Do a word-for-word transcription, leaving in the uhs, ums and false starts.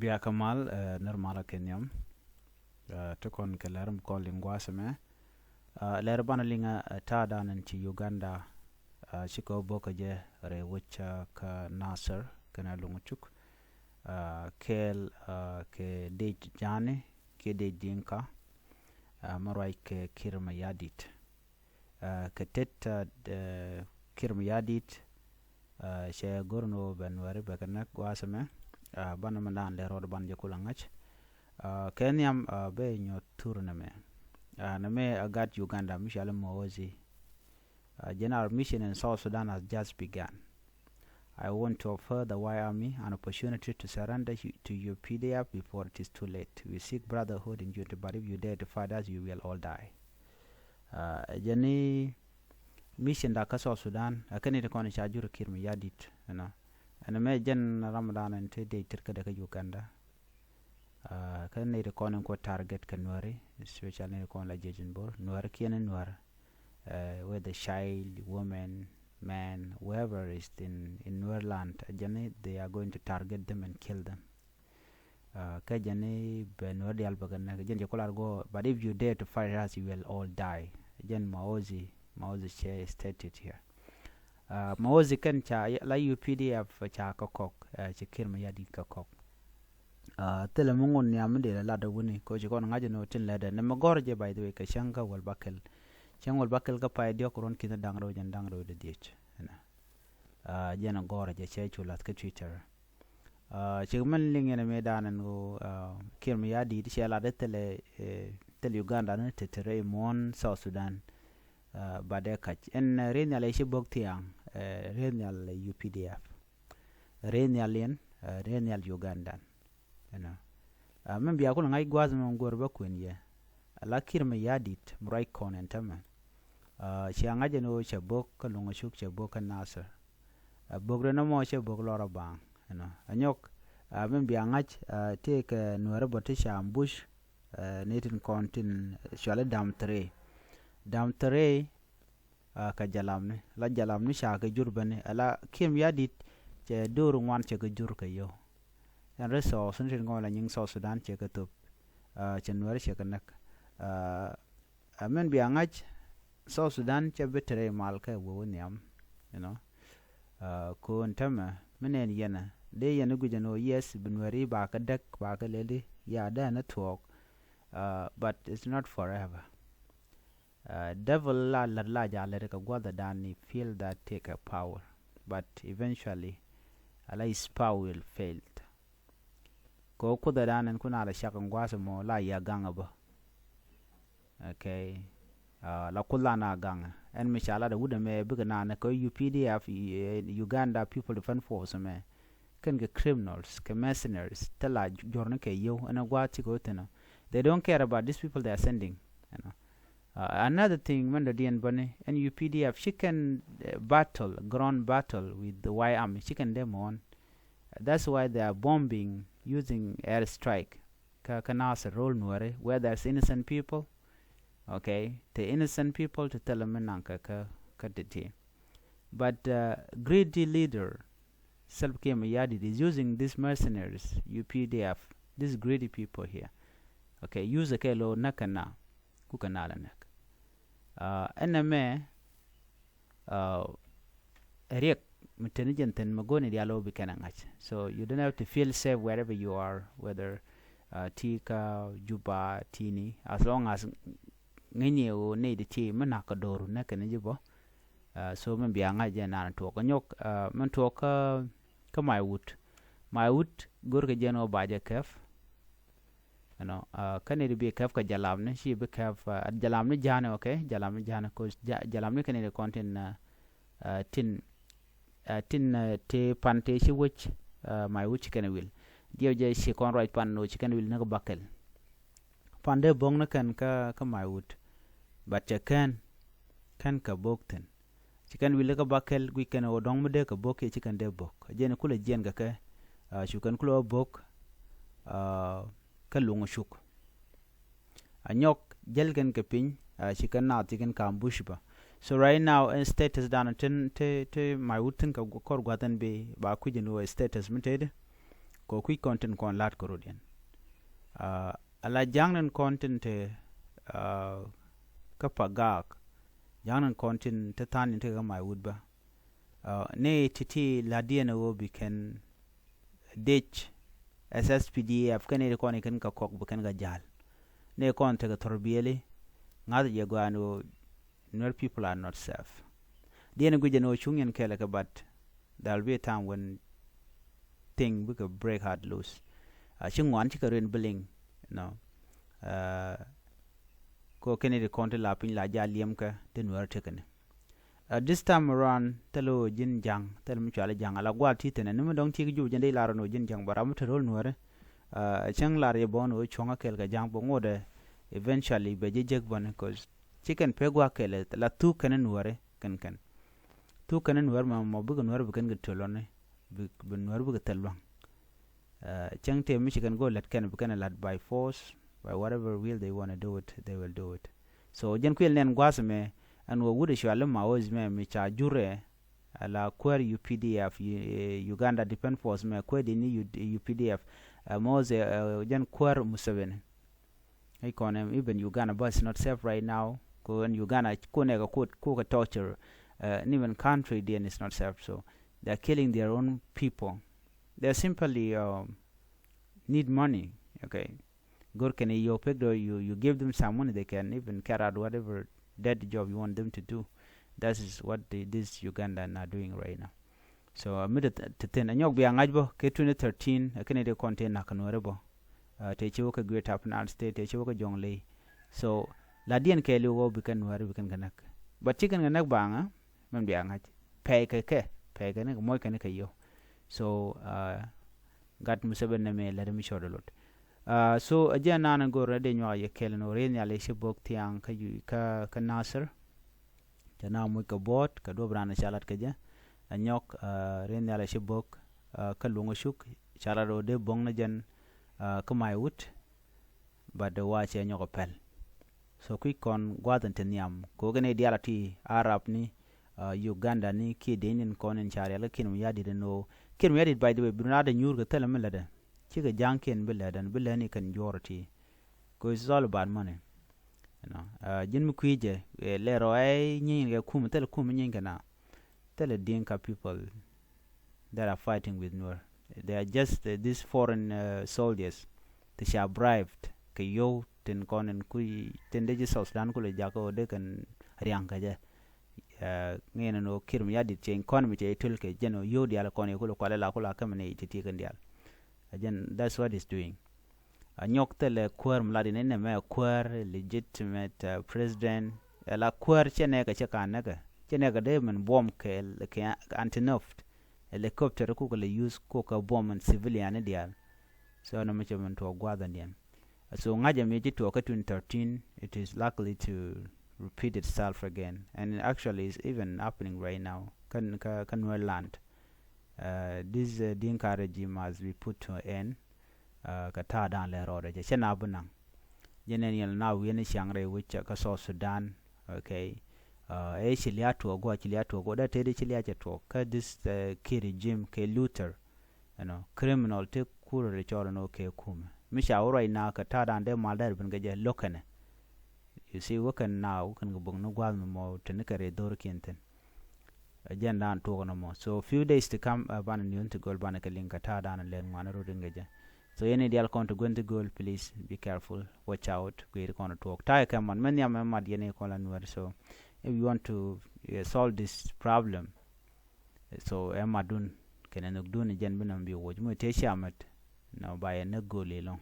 Bia kɛ mal, eh, nir malä kɛ nhiam. Eh, ti kɔn kɛ lɛr mi kɔn liŋ gua̱a̱th ɛmɛ. Eh, lɛr banɛ liŋ, eh, ta̱a̱ danɛ ci Uganda, eh, cikɛ wä bo̱kä jɛ rɛy wec, eh, kä Nasir kɛnɛ Luŋ Cuk. Eh, kɛɛl, eh, kɛ dec Ja̱a̱ni kiɛ dec Dinka, eh, mi ruac kɛ Kiir Mayardit. Ah, kɛ tet, ah, d-, Kiir Mayardit, ah, cɛ go̱r ni ɣöö bɛ Nuääri bɛ kɛ näk gua̱a̱th ɛmɛ, ah, banɛ mi da̱a̱n lɛ rɔɔd ban jɛ kulɛ ŋa̱c. Ah, kɛ nhiam, ah, bɛ nyuɔ̱th thur nɛmɛ. Ah, nɛmɛ a gat Uganda mi cɔal i̱ Muhoozi. Ah, jɛn, our mission in South Sudan has just begun. I want to offer the White Army an opportunity to surrender you, to U P D F before it is too late. We seek brotherhood in unity, but if you dare to fight us, you will all die. Ah, jɛn i̱ mission da kä South Sudan, a kɛn i̱ ti kɔn i̱ ca jur Kiir Mayardit, you know. Ɛn mɛ jɛn ram dan ɛn ti dee tir kädɛ kä Uganda. Ah, kä nɛy ti kɔn in kuɔ target kɛ Nuääri, especially nɛy ti kɔn la jiec in Bor, Nuääri kiɛn in Nuäär, eh, whether child, women, man, whoever is in, in Nuer land, a jɛn i̱ they are going to target them and kill them. Ah, kä jɛn i̱ bɛ Nuäär diaal bɛ kɛ näk, jɛn jɛ kular go, but if you dare to fight us, you will all die. Jɛn Muhoozi, Muhoozi cɛ stated here. Ah, Muhoozi kɛn ca la U P D F ca kä kɔk, eh, ci Kiir Mayardit kä kɔk. Ah, thilɛ mi ŋun nhiam mi dee lɛ lat wuni, ko ci kɔn ŋa̱c ni wä tin lɛtdɛ. Ni mi gɔr jɛ, by the way, kɛ cäŋ kä wäl bäkɛl. Cäŋ wäl bäkɛl kä pay diɔk ruɔ̱n ki̱n da̱ŋ rɛw jɛn da̱ŋ rɛw dee dhiec. Ɛnɛ. Ah, jɛn gɔr jɛ cɛ cu lath kä Twitter. Ah, cik mɛn liŋ yɛn mi da̱a̱n ɛn ɣöö, ah, Kiir Mayardit cɛ lat i̱ thilɛ, eh, thil Uganda ni te te rɛy muɔ̱ɔ̱n South Sudan. Ah, bat dee kac. Ɛn, eh, rieth nhial ɛ ci bok thiaŋ, eh, rieth nhial U P D F. Rieth nhial yɛn, eh, rieth nhial Ugandan. You know. Ah, min bia kulɛ ŋa̱c gua̱a̱th min guäär bä kuën yɛ. Ala Kiir Mayardit mi ruac kɔn ɛn tämɛ. Ah, cia ŋa̱c ɛn ɣöö cɛ bok kä Luŋ Cuk, cɛ bok kä Nasir. Ah, bok rɛ nɔmɔ cɛ bok lɔr a baŋ, you know. Anyɔk, ah, min bia ŋa̱c, ah, tëëkɛ Nuääri bä ti ca ambush, ah, ni tin kɔn tin, eh, cuali Dam Three. Dam Three, ah, kɛ Jalamni. La Jalamni ca kɛ jur bäni. Ala Kiir Mayardit cɛ do̱r ŋuan cɛ kɛ jur kɛ yio̱w. Ɛn resource ni tin kɔn la nyiŋ South Sudan cɛ kɛ thop. Ah, cɛ Nuääri cɛ kɛ näk. Ah, ah, min bia ŋa̱c South Sudan cɛ bi te rɛy mal kɛ wee wä nhiam, you know. Ah, ko̱n tämɛ mi nɛn yɛn ɛ dee yɛn i̱ guic ɛn ɣöö yes, bi Nuääri ba kɛ däk, ba kɛ lɛli, ya dee ɛn i̱ thuɔɔk. Ah, but it's not forever. Uh, devil la lät la ja lät kɛ gua̱thɛ dan ni feel that take a power, but eventually, ala his power will failed. Kɛ kuthɛ dan ɛn kun ala cak in gua̱thɛ mɔ la ya gaŋɛ bä. Okay. Uh, la kuth la na gaŋɛ ɛn mi ca lat a wut ɛmɛ bikɛ na nɛ kɛ U P D F, uh, Uganda People Defense Force ɛmɛ. Kɛn kɛ criminals, kɛ mercenaries, te la jɔrni kɛ yio̱w ɛn a gua̱th ti kɛ wä thin ɔ. They don't care about these people they are sending, you know. Uh, another thing, mɛn dɔ̱diɛn bäni, ɛn U P D F, ci kɛn, uh, battle, ground battle with the White Army, ci kɛn dee muɔ̱ɔ̱n. That's why they are bombing using air strike. Kä, kä Nasir ro̱l Nuääri, where there's innocent people, okay, te innocent people te thilɛ mi naŋ kä, kä, kä te ti. But, uh, greedy leader, Salva Kiir Mayardit is using these mercenaries, U P D F, these greedy people here. Okay, use kɛ lo näk kɛ na, ku kɛ na la näk. Uh, ɛn ɛmɛ, uh, riɛk mi teni jɛn thin mi goni dial o bi kɛn a ŋa̱c. So you don't have to feel safe wherever you are, whether, uh, ti kä Juba, ti ni, as long as ŋäcni ɣöö nɛy ti ti mi nak kɛ do̱r näk kɛn ji̱ bä. Uh, so min bia ŋa̱c jɛ naan tuɔɔk kɛ nyɔk, uh, min tuɔɔk kä, kä Maiwut. Maiwut go̱rkɛ jɛn ɣöö ba jɛ kɛp. You know, uh, kä nɛy ti bi kɛp kɛ Jalamni, ci bi kɛp, uh, Jalamni Ja̱a̱ni, okay? Jalamni Ja̱a̱ni, 'cause Ja-, Jalamni kɛ nɛy ti kɔn tin, uh, uh, tin, uh, tin, uh, ti pan ti ci wec, uh, Maiwut ci kɛn wil. Diɛw jɛ ci kɔn ruac pan ni ɣöö ci kɛn wil ni kä Bakɛl. Pan dee bo̱k ni kɛn kä, kä Maiwut. But cɛ kɛn, kɛn kɛ bo̱k thi̱n. Ci kɛn wil kä Bakɛl guic kɛn ɣöö dɔ̱ŋ mi dee kɛ bo̱k kiɛ ci kɛn dee bo̱k. Jɛn kulɛ jiɛn kɛ kɛ, ah, cu kɛn kulɛ wä bo̱k, ah, kä Luŋ Cuk. A nyɔk jäl kɛn kɛ piny, ah, ci kɛn naath ci kɛn ka̱m bush bä. So right now, ɛn status dan tin te, te Maiwut thi̱n kɛ kɔr gua̱th ɛn bi ba kui̱c ɛn ɣöö status mi tëëdi. kɛ kui̱ kɔn tin kɔn la̱t kɛ rot yɛn. Ala ja̱ŋ ni kɔn tin te kä Pagak, ja̱ŋ ni kɔn tin te tha̱a̱n in te kɛ Maiwut bä. Ni ti̱ti̱ la̱tdiɛn ɛ ɣöö bi kɛn dec S S P D F kɛn i̱ kɔn i̱ kɛn kɛ kɔk bi kɛn kɛ ja̱l. Ni kɔn tekɛ thɔr biɛli ŋa̱th jɛ gɔaa ni ɣöö Nuer people are not safe. Diɛn guic jɛ ni ɣöö cuŋ yɛn kɛɛl kɛ, but there will be a time when thing bikɛ break heart loose. Ci ŋuan cikɛ rin biliŋ, you know. Ko kɛn i̱ kɔn ti la piny la ja̱l liɛm kɛ ti Nuer tekɛ ni. This time around thil ɣöö ji̱n ja̱ŋ, thil mi cuali ja̱ŋ ala gual ti thi̱n ni mi dɔ̱ŋ ti ki jup jɛn dee lar ni ɣöö ji̱n ja̱ŋ, but ram mi te ro̱l Nuäri. Cäŋ lar yɛ bɔn ɣöö cuɔ̱ŋ a kɛɛl kɛ ja̱ŋ bä ŋot ɛ eventually bɛ ji̱ jek bäni, 'cause ci kɛn pek gua̱a̱k kɛɛl la thuk kɛn Nuäri kɛn kɛn. Thuk kɛn Nuäri mɛ mɔ bikɛ Nuäri bi kɛn kɛ töl ɔni, bi Nuäri bikɛ thil lua̱ŋ. Cäŋ tëë mi ci kɛn go̱o̱r lät kɛn bi kɛn lät by force, by whatever will they wanna do it, they will do it. So jɛn kuël nɛn gua̱a̱th mɛ ɛn wä wut ɛ cuali ma ɣöö mɛ mi ca jurɛ ala kuäär U P D F, Uganda Defense Force mɛ kuäär di ni U P D F. Mɛ ɣöö jɛn kuäär Museveni. I̱ kɔn ɛm even Uganda bä is not safe right now. Ko ɛn Uganda ko nɛ kɛ ko kɛ torture. Ni even country diɛn is not safe, so they are killing their own people. They simply need money. Okay. Gör kɛn i̱ yio̱w pek dɔ, you give them some money, they can even carry out whatever dead job you want them to do. That is what this Uganda are doing right now. So mi te thin a nyɔk bia ŋa̱c bä kɛ twenty thirteen a kɛn i̱ dee kɔn tëë nak kɛ Nuäri bä. Tëë ci wä kɛ Greater Upper Nile State, tëë ci wä kɛ Jonglei. So la diɛn kɛɛliw wä bi kɛn Nuäri bi kɛn kɛ näk. But ci kɛn kɛ näk baŋä mɛn bia ŋa̱c pɛy kɛ kɛ pɛy kɛ ni kɛ moc kɛ ni kɛ yio̱w. So gat Museveni nɛ mɛ lɛt mi cɔt lot. So a jiɛn naan in go̱r ni dee nyuak yɛ kɛl in ɣöö rieth nhial i̱ ci bo̱k thiaŋ kä Nasir. Cɛ na muc kɛ buɔ̱ɔ̱t kɛ duɔ̱p raan ca lat kɛ jɛ. A nyɔk rieth nhial i̱ ci bo̱k kä luŋ cuk ca lat ɣöö dee bo̱ŋ ni jɛn kä Maiwut. But wa cɛ nyɔk a pɛl. So kui̱ kɔn gua̱th in te nhiam ko̱k in i̱ diaal a ti Arab ni Uganda ni kiɛ dee nin kɔn in ca rial kä Kiir Mayardit in ɣöö Kiir Mayardit, by the way, bi run a de nyuur kɛ thilɛ mi lätdɛ. Cikɛ ja̱ŋkiɛn bi lätdɛ bi lätni kɛn juɔr ti. 'Cause it's all about money. Ji̱n mi kui̱ jɛ lɛ rɔ ɛ nyieeny kɛ kum thilɛ kum nyieeny kɛ na. Thilɛ Dinka people that are fighting with Nuer. They are just these foreign soldiers. Ti ca bribed kɛ yio̱w tin kɔn in kui̱ tin dee ji̱ South Sudan kulɛ jakä ɣöö dee kɛn riaŋ kɛ jɛ. Ŋi̱n in ɣöö Kiir Mayardit cɛ economy cɛ i̱ töl kɛ jɛn ɣöö yio̱w diaal kɔn i̱ kulɛ kualɛ la kula kämɛ ni i̱ ti ti kɛn diaal. Jɛn that's what is doing. A nyɔk thilɛ kuäär mi lat in inɛ mɛ kuäär legitimate president. Ɛ la kuäär cɛ nɛɛkɛ cɛ ka näkɛ cɛ nɛɛkɛ dee min buɔm kɛ antinop helicopter kukɛ lɛ use kukɛ buɔm in civilian ni diaal. So nɛ mi cɛ min tuɔɔk gua̱a̱th in diɛn. So ŋa̱c ɛmɛ ci tuɔɔk kä twenty thirteen, it is likely to repeat itself again, and actually is even happening right now kä kä Nuer land. This Dinka regime must be put to end. Kɛ ta̱a̱ da̱a̱n lɛ rɔɔdɛ jɛ cɛ na bi naŋ. Jɛ nɛn yɛl na wi̱i̱ ni ciaŋ rɛy wec kä South Sudan. Okay. Ɛ ci lia̱a̱ tuɔɔk guɔ ci lia̱a̱ tuɔɔk guɔ dee tëëdi ci lia̱a̱ cɛ tuɔɔk kä this Kiir regime kɛ looter. You know, criminal ti kurɛ ri cɔɔl ni wä kɛ kumɛ mi ca wä ruac na kɛ ta̱a̱ da̱a̱n dee mal dee ri bin kɛ jɛ lo̱k kɛnɛ. You see, wä kɛn na wä kɛn kɛ bok ni gua̱a̱th mi mɔ te ni kɛ ri dhor kiɛn thin. Ɛ jɛn dan tuɔk nɔmɔ. So few days to come, banɛ ni̱n ti göl banɛ kɛ liŋ kɛ ta̱a̱ dan lɛn ŋuan rut in kɛ jɛ. So yɛn i̱ dial kɔn ti gwen ti göl, please be careful, watch out, guiir kɔn tuɔk ta̱a̱ kɛ man mɛ nhiam mɛ mat yɛn i̱ kɔn la Nuɛr. So if you want to solve this problem, so ɛ matdun kɛnɛ nhökdun i̱ jɛn bi nɔm bi woc mi tëë ciamɛt. Nɔ ba yɛn näk göl i̱ lɔ̱ŋ.